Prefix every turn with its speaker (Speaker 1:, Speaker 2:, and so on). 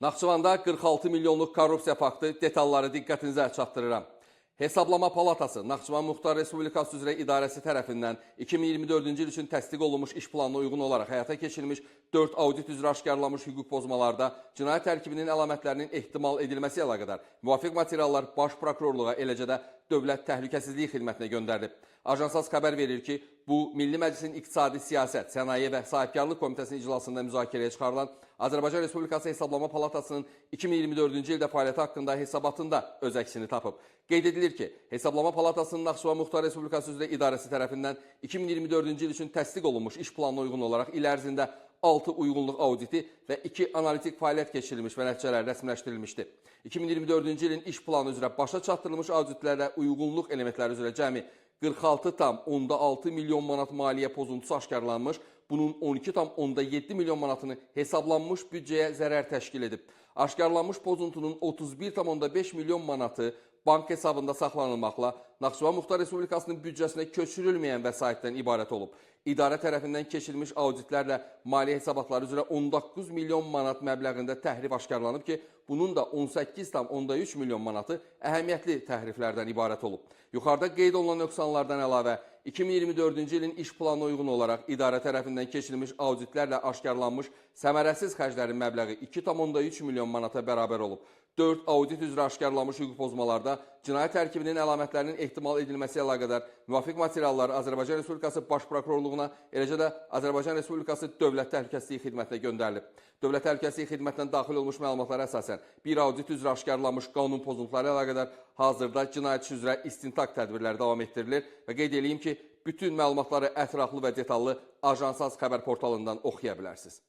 Speaker 1: Naxçıvanda 46 milyonluq korrupsiya faktı, detalları diqqətinizə çatdırıram. Hesablama Palatası Naxçıvan Muxtar Respublikası üzrə İdarəsi tərəfindən 2024-cü il üçün təsdiq olunmuş iş planına uyğun olaraq həyata keçirilmiş 4 audit üzrə aşkarlanmış hüquq pozmalarda cinayət tərkibinin əlamətlərinin ehtimal edilməsi əlaqədar müvafiq materiallar Baş Prokurorluğa, eləcə də Dövlət Təhlükəsizliyi Xidmətinə göndərilib. Ajansaz xəbər verir ki, bu Milli Məclisin İqtisadi Siyasət, Sənaye və Sahibkarlıq Komitəsinin iclasında müzakirəyə çıxarılan Azərbaycan Respublikası Hesablama Palatasının 2024-cü ildə fəaliyyəti haqqında hesabatında öz əksini tapıb. Qeyd edilir ki, Hesablama Palatasının Naxçıvan Muxtar Respublikası üzrə İdarəsi tərəfindən 2024-cü il üçün təsdiq olunmuş iş planına uyğun olaraq il ərzində 6 uyğunluq auditi və 2 analitik fəaliyyət keçirilmiş və nəticələr rəsmiləşdirilmişdi. 2024-cü ilin iş planı üzrə başa çatdırılmış auditlərdə uyğunluq elementləri üzrə cəmi 46,6 milyon manat maliyyə pozuntusu aşkarlanmış, bunun 12,7 milyon manatını hesablanmış büdcəyə zərər təşkil edib. Aşkarlanmış pozuntunun 31,5 milyon manatı bank hesabında saxlanılmaqla Naxçıvan Muxtar Respublikasının büdcəsinə köçürülməyən vəsaitdən ibarət olub. İdarə tərəfindən keçirilmiş auditlərlə maliyyə hesabatları üzrə 19 milyon manat məbləğində təhrif aşkarlanıb ki, bunun da 18,3 milyon manatı əhəmiyyətli təhriflərdən ibarət olub. Yuxarıda qeyd olunan nöqsanlardan əlavə 2024-cü ilin iş planına uyğun olaraq idarə tərəfindən keçirilmiş auditlərlə aşkarlanmış səmərəsiz xərclərin məbləği 2,3 milyon manata bərabər olub. 4 audit üzrə aşkarlanmış hüquq pozmalarda cinayət tərkibinin əlamətlərinin ehtimal edilməsi əlaqədar müvafiq materiallar Azərbaycan Respublikası Baş Prokurorluğuna, eləcə də Azərbaycan Respublikası Dövlət Təhlükəsizliyi Xidmətinə göndərilib. Dövlət Təhlükəsizliyi Xidmətindən daxil olmuş məlumatlara əsasən bir audit üzrə aşkarlanmış qanun pozuntuları əlaqədar hazırda cinayət işi üzrə istintaq tədbirləri davam etdirilir və qeyd eləyim ki, bütün məlumatları ətraflı və detallı Ajansaz xəbər portalından oxuya bilərsiniz.